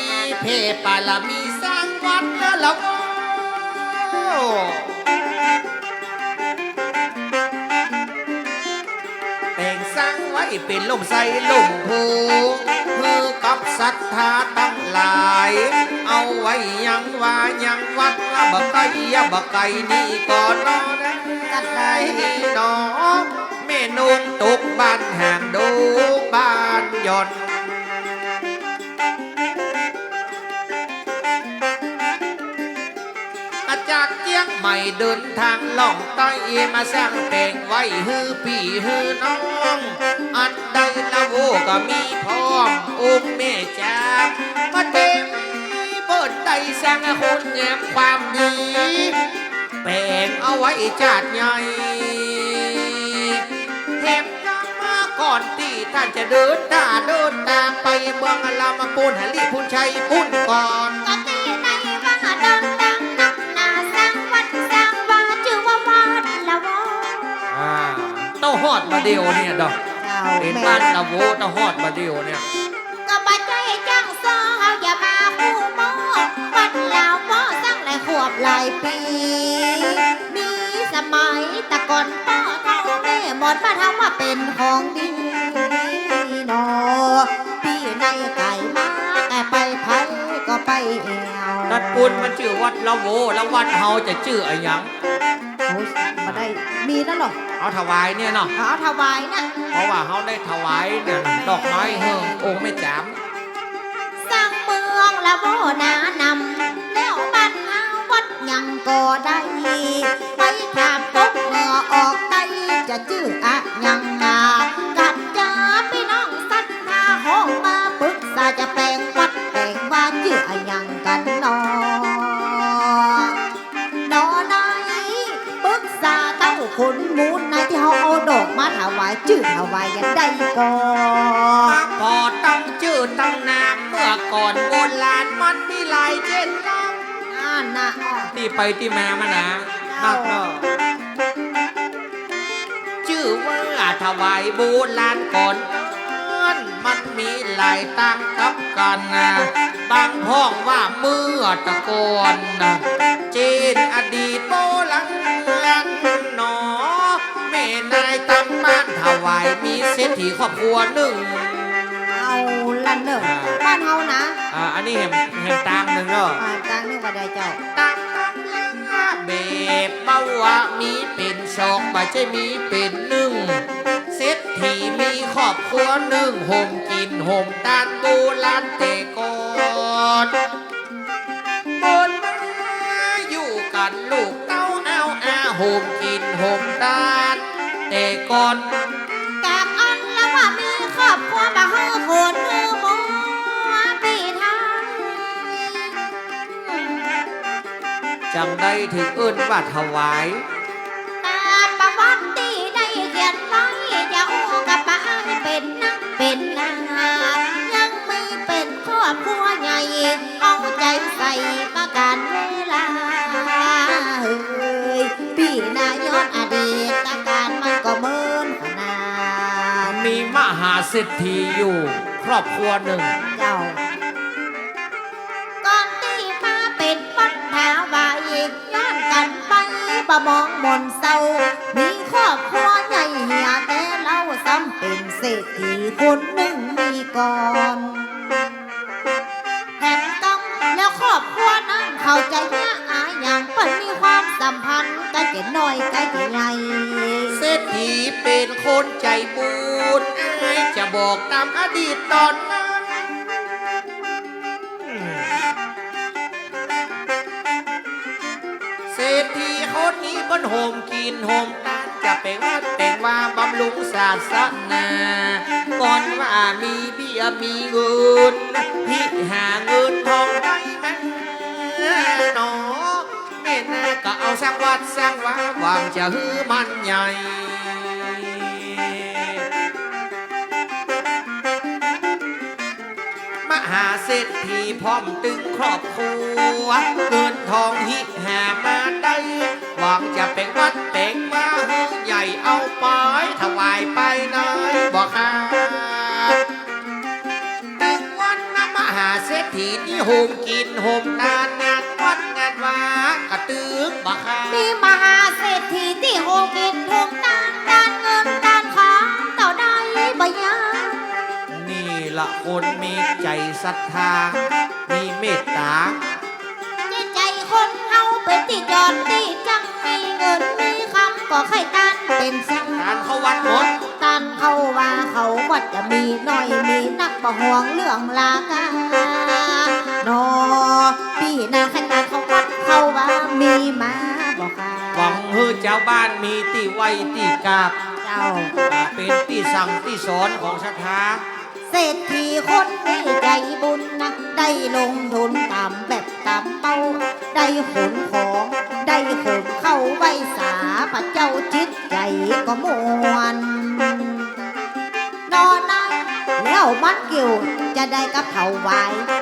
เพ่ปารมีสร้างวัดแล้วละโว้ แป๋งสร้างไว้เป๋นล่มไทรล่มโพ หื้อกับศรัทธาตังหลาย เอาไว้ยังวายังวัด ว่าบ่ไก๋ อย่าบ่ไก๋นี่ก่อนนอ จัดได้เนาะ แม่นงตกบ้านหางดงบ้านหย่อน มาจากเจียงใหม่เดินทางล่องใต้ มาสร้างแป๋งไว้หื้อปี้หื้อน้อง อันใดละโว้ก็มีพร้อม องค์แม่จ๋ามาเตวีเปิ้นได้สร้างคุณงามความดี แป๋งเอาไว้จาดใหญ่ แถมยังมาก่อนตี้ ต้านจะเดินต๋าเดินต๋างไปเมืองลำปูน หลีปูนชัยปูนก่อน ก็ตี้ในว่าเดินต๋างนักหนา สร้างวัดสร้างวาจื้อว่าวัดละโว อ่า เต้าฮอดบ่าเดี่ยวเนี่ยดอก เจ้า เป๋น แม่น บ้านละโว เต้าฮอดบ่าเดี่ยวเนี่ย ก็บ่ใจ้จ้างซ้อ เฮาอย่ามาฮู้โม้ วัดละโวสร้างหลายขวบหลายปี๋ มีสมัยตะก่อนป้อเฒ่าแม่หมอนบ้านเฮาว่าเป๋นของดีเนาะ ปี๋ในก๋ายมาก๋ายไป ใผก็ไปแอ่ว ตัดปูนมันจื้อวัดละโว แล้ววัดเฮาจะจื้ออะหยัง โอ๊ย บ่ได้ มีแล้วเหรอ เอาถวายเนี่ยเนาะ เอา เอาถวายเนี่ย เพราะว่าเฮาได้ถวายเนี่ย ดอกไม้เฮือองค์แม่จ๋าม สร้างเมืองละโวหนานำ แล้วบ้านเฮาวัดหยังก็ได้ ไปถามกกเหนือออกใต้ จะจื้ออะหยังนา กั๋นจาปี้น้องศรัทธา ฮ้องมาปึกษา จะแป๋งวัดแป๋งวาจื้ออะหยังกั๋นหนอ หนอ นายปึกษาเต้าขุนมูลนาย ตี้เฮาเอาดอกมาถวาย จื้อถวายหยังได้ก่อ มาขอตั้งจื้อตั้งนาม เมื่อก่อนโบราณมันมีหลายเจ้นเนาะ อันน่ะ ตี้ไปตี้มามันนะ เจ้า มากเนาะ จื้อว่าถวายโบราณก่อนนั้น มันมีหลายตางกับกั๋นนะ บางฮ้องว่าเมื่อตะก่อนนะ เจ้นอดีตโบราณหนอ แม่นายตั้งบ้านถวาย มีเศรษฐีครอบครัวนึ่ง เอาละเน่อ อ่า บ้านเฮานะ อ่า อันนี้แหม แหมตางนึ่งเนาะ อ่า ตางนึ่งว่าใดเจ้า ตาง ตาง แบบบ่ว่ามีเป๋นสอง บ่ใจ้มีเป๋นนึ่ง เศรษฐีมีครอบครัวนึ่ง โฮมกิ๋นโฮมตานโบราณแต่ก่อน บนมาอยู่กั๋นลูกเต้าอ้าวอา โฮมกิ๋นโฮมตานแต่ก่อน กาบอันละว่ามีครอบครัวบ่หื้อคนหื้อหมู่ปี้ทัง จั่งได้ถืกเอิ้นว่าถวาย ต๋ามประวัติตี้ได้เขียนไว้ จะอู้กับบ่อ้ายเป๋นนักเป๋นหนา ยังมีเป๋นครอบครัวใหญ่ เอาใจ๋ใส่ประก๋านเวลา เฮ้ย ปี้นา ย้อนอดีตก๋านมันก็เมินขนาด มีมหาเศรษฐีอยู่ครอบครัวนึ่ง เจ้า ก่อนตี้มาเป๋นวัดถวาย ย้อนกั๋นไปบ่มองม่วนเศร้า มีครอบครัวใหญ่เหียแต่เล่า ซ้ำเป๋นเศรษฐีคนนึ่งมีก่อน แถมต้องแล้วครอบครัวนั้นเขาจะเยียะอะหยัง เปิ้นมีความสัมพันธ์กั๋นเก๋น้อยกั๋นเก๋ใหญ่ เศรษฐีเป๋นคนใจ๋บุญ อ้ายจะบอกต๋ามอดีตต๋อนนั้น เศรษฐีคนนี้เปิ้นโฮมกิ๋นโฮมตาน จะแป๋งวัดแป๋งวาบำรุงศาสนา ก่อนว่ามีเบี้ยมีเงิน หิหาเงินทองได้มาหนอ แม่นาก็เอาสร้างวัดสร้างวา หวังจะหื้อมันใหญ่ มหาเศรษฐีพร้อมตึงครอบครัว เงินทองหิหามาได้ หวังจะแป๋งวัดแป๋งวาหื้อใหญ่ เอาไปถวายไปในบ่ขาด ตึงวันนะมหาเศรษฐีนี่โฮมกิ๋นโฮมตาน งานวัดงานวาก็ตึงบ่ขาด มีมหาเศรษฐีตี้โฮมกิ๋นโฮมตาน ตานเงินตานคำเต้าได้บ่ยาก นี่ละคนมีใจ๋ศรัทธา มีเมตต๋า จิตใจ๋คนเฮาเป๋นตี้จอนตี้จั้ง มีเงินมีคำก็ใค่ตานเป๋นสัง ตานเข้าวัดหมด ตานเข้าวาเข้าวัดจะมีน้อยมีนักบ่ห่วงเรื่องราคา หนอ ปี้นา ใค่ตานเข้าวัดเข้าวามีมาบ่ขาด หวังหื้อจาวบ้านมีตี้ไหว้ตี้กราบ เจ้า เป๋นตี้สั่งตี้สอนของศรัทธา เศรษฐีคนนี้ใจ๋บุญนัก ได้ลงทุนต๋ามแบบต๋ามเป้า ได้ขนของ ได้ขนเข้าไหว้สาพระเจ้า จิตใจ๋ก็ม่วน หนอนา เขามันเกี่ยวจะได้กับเขาไหว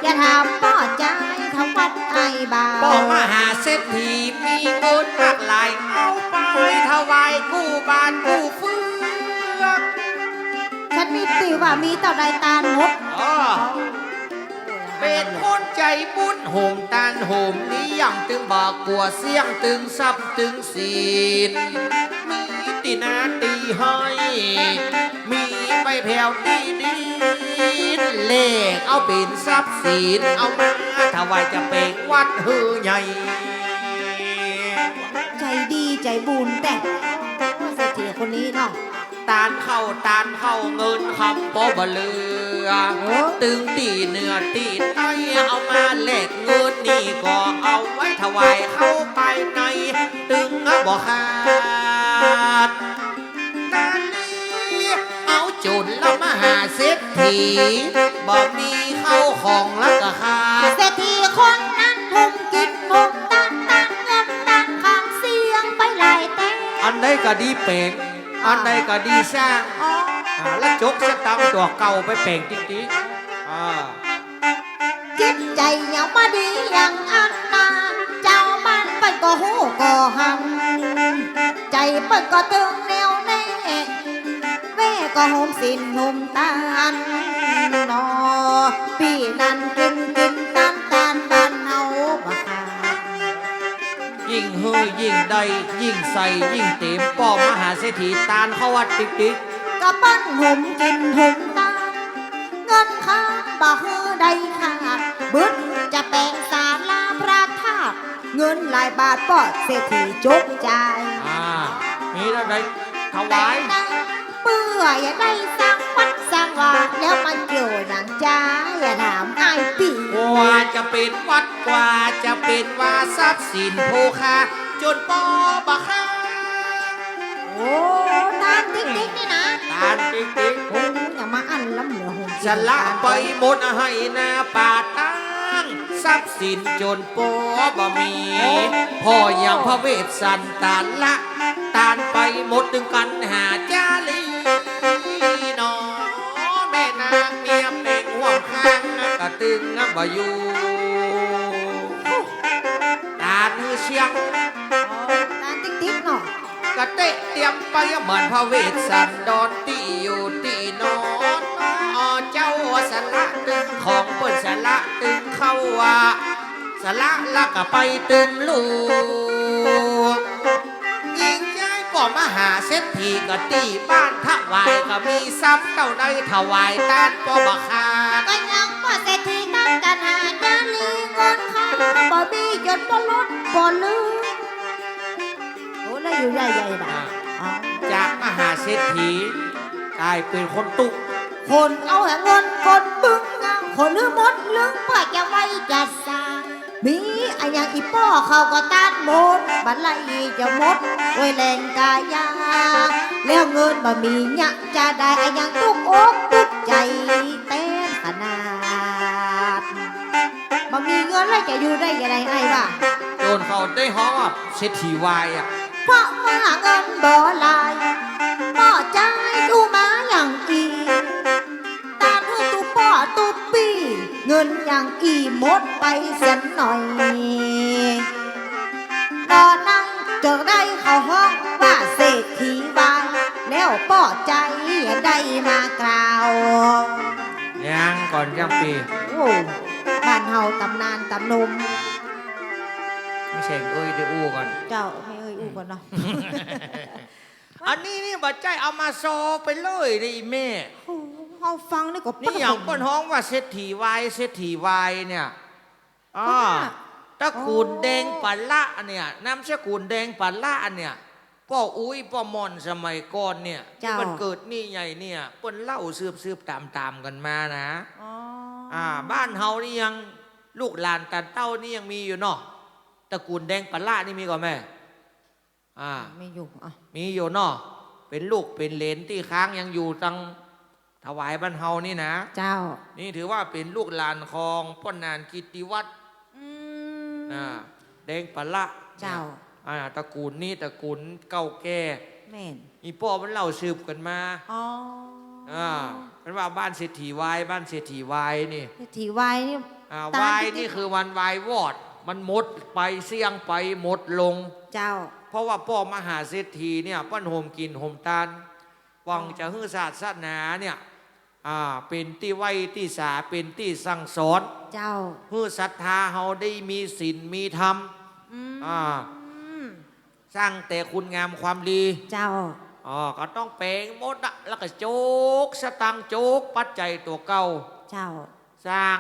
อย่าถามป้อจาย ถวายอ้ายบ่าว ป้อมหาเศรษฐีมีเงินมากหลาย เอาไปถวายกู้บ้านกู้เฟือง ชนิดตี้ว่ามีเต้าใดตานหมด อ้อ เป๋นคนใจ๋บุญโฮมตานโฮมเลี้ยง ตึงบ่กั๋วเสี้ยง ตึงทรัพย์ตึงสิน มีตี้นาตี้ไฮ่ มีไปแผวตี้ดิน แลกเอาเป๋นทรัพย์สิน เอามาถวายเจ้าแป๋งวัดหื้อใหญ่ ใจ๋ดีใจ๋บุญแต๊ เศรษฐีคนนี้เนาะ ตานข้าวตานข้าวเงินคำป้อบ่เหลือ เออ ตึงตี้เหนือตี้ใต้เอามาแลกเงินนี่ก็เอาไว้ถวายเข้าไปใน ตึงบ่ขาด นาลี เอาจ๋นละมหาเศรษฐี บ่มีเข้าของละก็ขาด เศรษฐีคนนั้นหุมกิ๋นหุมตาน ตานเงินตานคำเสี้ยงไปหลายแต๊ อันใดก็ดีแป๋ง อันใดก็ดีสร้าง อ๋อ อ่า แล้วจกสตางค์ตั๋วเก่าไปแป๋งติ๊กๆ อ่า จิตใจ๋ยังบ่ดีอย่างอั้นนา เจ้าบ้านเปิ้นก็ฮู้ก็หัน ใจ๋เปิ้นก็ตึงแน่วแน่ แม่ก็โฮมศีลโฮมตานเนาะ ปี้นั้นกิ๋นกิ๋นตาน ตานบ้านเฮาบ่ขาด ยิ่งหื้อยิ่งได้ ยิ่งใส่ยิ่งเต็ม ป้อมหาเศรษฐีตานเข้าวัดติ๊กๆ ก็เปิ้นหุมกิ๋นหุมตาน เงินคำบ่หื้อได้ขาด บึดจะแป๋งศาลาพระธาตุ เงินหลายบาทป้อเศรษฐีจกจ่าย อ่า มีเต้าใดถวาย เปื้ออย่าได้สร้างวัดสร้างวา แล้วมันเกี่ยวหยังจาย อย่าถามอ้ายปี้ กว่าจะเป๋นวัด กว่าจะเป๋นวา ทรัพย์สินโภคา จ๋นป้อบ่ขาด โอ้ ตานติ๊กๆ นี่นะ ตานติ๊กๆ โอ้ อย่ามาอั้นล้ำเหลือโฮมกิ๋น สละไปหมดหื้อนาป่าตัง ทรัพย์สินจ๋นป้อบ่มี ป้อยังพระเวสสันตะละ ตานไปหมดตึงกัณหาจารีเนาะ แม่นางเมียเป๋งห่วงข้างก็ตึงบ่อยู่ ตานหื้อเสี้ยง อ๋อ ตานติ๊กๆ เนาะ กะเต๊ะเตียมไปเหมือนพระเวสสันดรตี้อยู่ตี้นอน อ๋อ เจ้าสละตึงของเปิ้นสละตึงเข้าว่า สละละก็ไปตึงลูก ยิ่งย้ายป้อมหาเศรษฐีก็ตี้บ้านถวายก็มีซ้ำเต้าใดถวายตานป้อบ่ขาด ก็ยังป้อเศรษฐีตานกัณหาจารี เงินคำบ่มีจ๋นป้อลดป้อเหลือ โอ้ แล้วอยู่ใหญ่ใหญ่บ่า อ่า อ๋อ จากมหาเศรษฐีก๋ายเป๋นคนตุ๊ก คนเอาเงินคนบึ้ง คนหื้อหมดลึง เปื้อจะไหว้จะสา มีอะหยังอี่ป้อเขาก็ตานหมด บ่ละอี่จะหมดด้วยแฮงก๋ายา แล้วเงินบ่มีเยียะจะได้อะหยังตุ๊กอกตุ๊กใจ๋แต๊ขนาด บ่มีเงินแล้วจะอยู่ได้จะใดอ้ายว่า จ๋นเขาได้ฮ้องว่าเศรษฐีวายอะ เพราะว่าเงินบ่หลาย ป้อจายดูมาอย่างอี้ ตานหื้อตุ๊ป้อตุ๊ปี้ เงินอย่างอี้หมดไปเสียหน่อย ต๋อนนั้นจึงได้เขาฮ้องว่าเศรษฐีวาย แล้วป้อจายได้มากล่าว ยังก่อนจ้ำปี้ โอ้ บ้านเฮาต๋ำนานต๋ำนม ไม่ใช่เอ้ยได้อู้ก่อน เจ้า ไม่เอ้ยอู้ก่อนเนาะ อันนี้นี่บ่ใจ้เอามาซอไปเลยนี่แม่ โอ้ เฮาฟังนี่ก็ นี่อย่างเปิ้นฮ้องว่าเศรษฐีวาย เศรษฐีวายเนี่ย อ่า ตระกูลแดงปะละเนี่ย นามสกุลแดงปะละเนี่ย ป้ออุ๊ยป้อหม่อนสมัยก่อนเนี่ย เจ้า ตี้เปิ้นเกิดนี่ใหญ่เนี่ย เปิ้นเล่าสืบๆ ต๋ามๆ กั๋นมานะ อ๋อ อ่า บ้านเฮานี่ยัง ลูกหลานต๋านเต้านี่ยังมีอยู่เนาะ ตระกูลแดงปะละนี่มีก่อแม่ อ่า มีอยู่ อ่ะ มีอยู่เนาะ เป๋นลูกเป๋นเหลนตี้ค้างยังอยู่ตังถวายบ้านเฮานี่นะ เจ้า นี่ถือว่าเป๋นลูกหลานของป้อหนานกิตติวัฒน์ อืม นะ แดงปะละ เจ้า เนี่ย อ่า ตระกูลนี้ตระกูลเก่าแก่ แม่น อี่ป้อมันเล่าสืบกั๋นมา อ๋อ อ่า มันว่าบ้านเศรษฐีวาย บ้านเศรษฐีวายนี่ เศรษฐีวายนี่ อ่า ตาน วาย ติ๊กๆ นี่คือมันวายวอด มันหมดไป เสี้ยงไป หมดลง เจ้า เพราะว่าป้อมหาเศรษฐีเนี่ย เปิ้นโหมกิ๋นโหมตาน หวัง อ๋อ จะหื้อศาสนาเนี่ย อ่า เป๋นตี้ไหว้ตี้สา เป๋นตี้สั่งสอน เจ้า หื้อศรัทธาเฮาได้มีศีลมีธรรม อืม อ่า สร้างแต่คุณงามความดี เจ้า อ๋อ ก็ต้องแป๋งหมดอะ แล้วก็โจกสตางค์ โจกปัจจัยตั๋วเก่า เจ้า สร้าง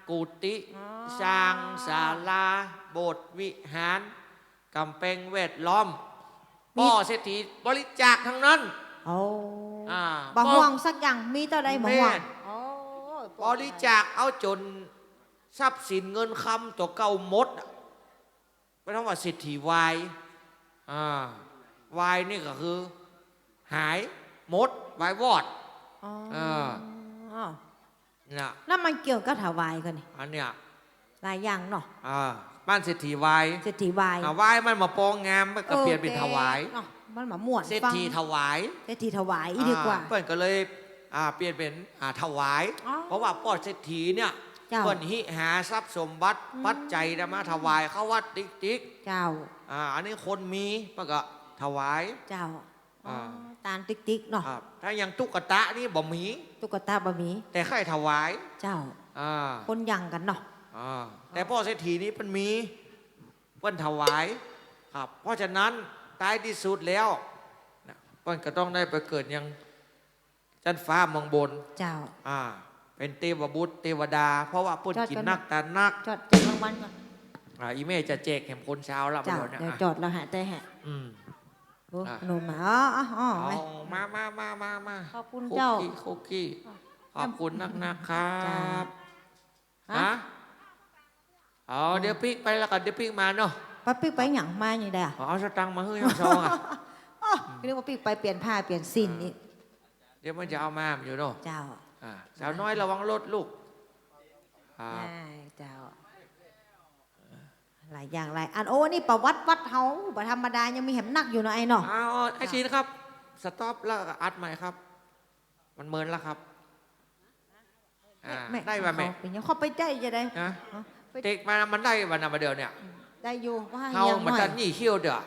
กุฏิ อ๋อ สร้างศาลา โบสถ์วิหาร ก๋ำแปงแวดล้อม มี ป้อเศรษฐีบริจาคตังนั้น โอ้ อ่า บ่ห่วงสักอย่าง มีเต้าใดบ่ห่วง แม่น โอ้ บริจาคเอาจ๋นทรัพย์สินเงินคำตั๋วเก่าหมดอะ เปิ้นฮ้องว่าเศรษฐีวาย อ่า วายนี่ก็คือ หายหมด วายวอด อ๋อ เออ น่ะ แล้วมันเกี่ยวกับถวายกั๋นนี่ อันเนี้ย หลายอย่างเนาะ อ่า บ้านเศรษฐีวาย เศรษฐีวาย อ่า วายมันบ่ปองงาม มันก็ เออ เปลี่ยนเป๋นถวาย เนาะ มันบ่ม่วน เศรษฐี ฟัง ถวาย เศรษฐีถวาย อีกดีกว่า อ่า เปิ้นก็เลย อ่า เปลี่ยนเป๋น อ่า ถวาย อ๋อ เพราะว่าป้อเศรษฐีเนี่ย เจ้า เปิ้นหิหาทรัพย์สมบัติ อืม ปัจจัยเนี่ยมาถวายเข้าวัดติ๊กๆ เจ้า อ่า อันนี้คนมี เปิ้นก็ถวาย เจ้า อ่า อ๋อ ตานติ๊กๆ เนาะ ครับ ถ้าอย่างตุ๊กตานี่บ่มี ตุ๊กตาบ่มี แต่ใค่ถวาย เจ้า อ่า คนยังกั๋นเนาะ อ่า แต่ป้อเศรษฐีนี่เปิ้นมี เปิ้นถวาย ครับ เพราะฉะนั้นท้ายที่สุดแล้วนะ เปิ้นก็ต้องได้ไปเกิดยังจั๊นฟ้าเมืองบน เจ้า อ่า เป๋นเตวบุตรเตวดา เพราะว่าเปิ้นกิ๋นนักตานนัก จอด จอดรางวัลก่อน อ่า อีแม่จะแจกแหมคนเช้าละ เจ้า บ่าเดี๋ยวเนี่ย เดี๋ยว อ่ะ จอดแล้วฮะ แต่ฮะ อืม โอ้ อ่ะ หนูมา อ๋อ อ๋อ อ๋อ เอา มา มา มา มา มา ขอบคุณเจ้า คุกกี้ คุกกี้ ขอบคุณนักๆ ครับ เจ้า ฮะ ฮะ อ๋อ เดี๋ยวปิ๊กไปแล้วกั๋น เดี๋ยวปิ๊กมาเนาะ ป้าปิ๊กไปหยังมาหยังใดอะ อ๋อ เอาสตางค์มาหื้อยังซองอะ อ๋อ นึกว่าปิ๊กไปเปลี่ยนผ้าเปลี่ยนสิ้นนี่ เดี๋ยวมันจะเอามาอยู่เนาะ เจ้า อ่า สาวน้อยระวังรถลูก ครับ ได้เจ้า หลายอย่างหลายอัน โอ้ นี่ประวัติวัดเฮาบ่ธรรมดา ยังมีแหมนักอยู่เนาะไอ้เนาะ อ้าว ไอ้ชินครับ สต็อปแล้วก็อัดใหม่ครับ มันเมินแล้วครับ อ่า แม่ ได้ป่ะแม่ เขาเป๋นยัง เขาไปได้จะได้ ฮะ เอ้า ไป เต็กมา มันได้ป่ะนะ มาเดี๋ยวเนี่ย ได้อยู่ ว่า เฮา ยัง มัน หน่อย จะหนีเขี้ยวเดี๋ยว